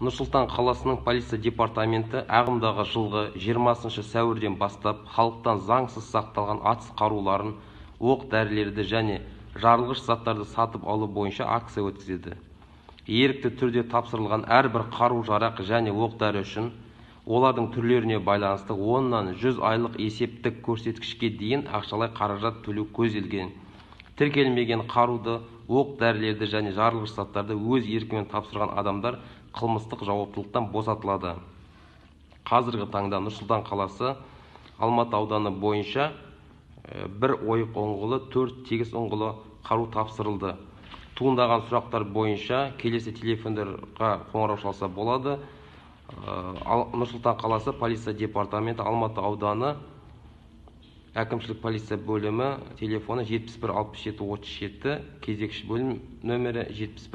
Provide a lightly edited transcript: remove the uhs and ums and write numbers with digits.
Нұр-Сұлтан қаласының полиция департаменті ағымдағы жылғы 20 сәуірден бастап халықтан заңсыз сақталған атыс қаруларын, оқ-дәрілерді және жарылғыш заттарды сатып алу бойынша акция өткізеді. Ерікті түрде тапсырылған әрбір қару-жарақ және оқ-дәрі үшін олардың түрлеріне байланысты 10-нан 100 айлық есептік көрсеткішке дейін ақшалай қаражат төлеу көзделген. Тіркелмеген қаруды, оқ-дәрілерді және жарылғыш заттарды өз еркімен тапсырған адамдар қылмыстық жауаптылықтан босатылады. Қазіргі таңда Нұр-Сұлтан қаласы, Алматы ауданы бойынша бір ойық ұңғылы, төрт тегіс ұңғылы қару тапсырылды. Туындаған сұрақтар бойынша келесі телефондарға қоңырау шалса болады: Нұр-Сұлтан қаласы полиция департаменті, Алматы ауданы әкімшілік полиция бөлімі, телефоны 71 67 37, кезекші бөлім нөмірі 71.